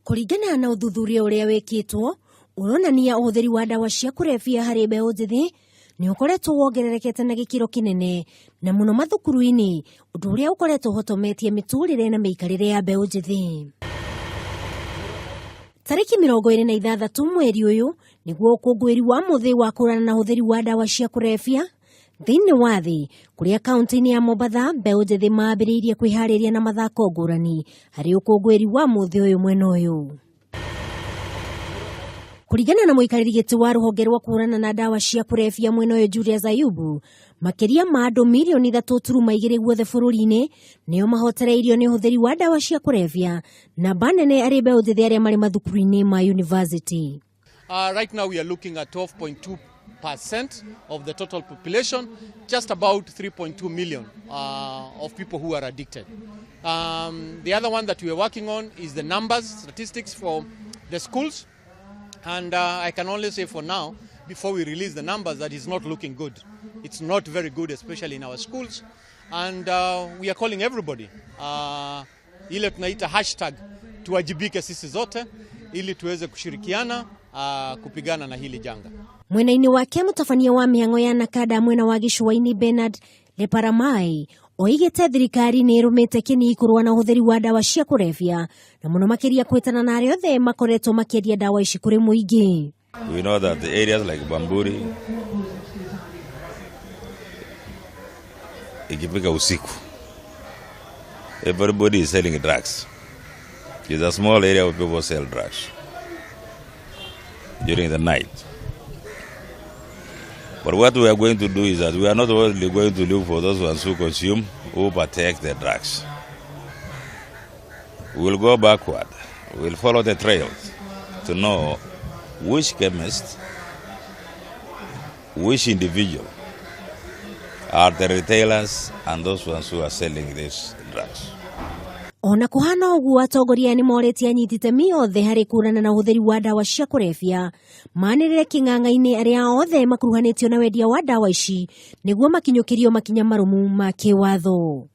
Kũringana na ũthuthuria ũrĩa wĩkĩtwo, ũronania ũhũthĩri wa ndawa cia kũrebia harĩ mbeũ njĩthĩ nĩ ũkoretwo wongererekete na gĩkĩro kĩnene, na mũno mathukuru-inĩ, ũndũ ũrĩa ũkoretwo ũhotometie mĩtũrĩre na mĩikarĩre ya mbeũ njĩthĩ. Tarĩki 26 mweri ũyũ nĩguo ũkũngũĩri wa mũthĩ wa kũhũrana na ũhũthĩri wa ndawa cia kũrebia thĩinĩ wa thĩ, kũrĩa kaunti-inĩ ya Mombatha mbeũ njĩthĩ mambĩrĩirie kwĩharĩria na mathako ngũrani harĩ ũkũngũĩri wa mũthĩ ũyũ mwena ũyũ. Kũringana na mũikarĩri gĩtĩ wa rũhonge rwa kũhũrana na ndawa cia kũrebia mwena ũyũ Julius Ayubu, makĩria ma andũ mirioni 3.2 guothe bũrũri-inĩ nĩo mahotereirio nĩ ũhũthĩri wa ndawa cia kũrebia, namba nene arĩ mbeũ njĩthĩ arĩa marĩ mathukuru-inĩ ma university. Right now we are looking at 12.2% of the total population, just about 3.2 million of people who are addicted. The other one that we are working on is the numbers, statistics for the schools. And I can only say for now, before we release the numbers, that it's not looking good. It's not very good, especially in our schools. And we are calling everybody, ile tunaita hashtag tuwajibike sisi zote, ili tuweze kushirikiana kupigana na hili janga. Mwena-inĩ wake mũtabania wa mĩhang'o ya Nakada mwena wa gĩcũa-inĩ Bernard Leparamai oigĩte thirikari nĩ ĩrũmĩte kĩni kũrũa na ũhũthĩri wa ndawa cia kũrebia na mũno makĩria kwĩtana na arĩa othe makoretwo makĩendia ndawa ici kũrĩ mũingĩ. We know that the areas like Bamburi ikifika usiku everybody is selling drugs. It's a small area where people sell drugs during the night. But what we are going to do is that we are not only going to look for those ones who consume, who partake the drugs. We will go backward. We will follow the trails to know which chemist, which individual are the retailers and those ones who are selling these drugs. Ona kũhana ũguo, atongoria nĩ morĩtie anyiti itemi othe harĩ kũhũrana na ũhũthĩri wa ndawa cia kũrebia manĩrĩre kĩng'ang'a-inĩ arĩa othe makuruhanĩtio na wendia wa ndawa ici nĩguo makinyũkĩrio makinya marũmu ma kĩwatho.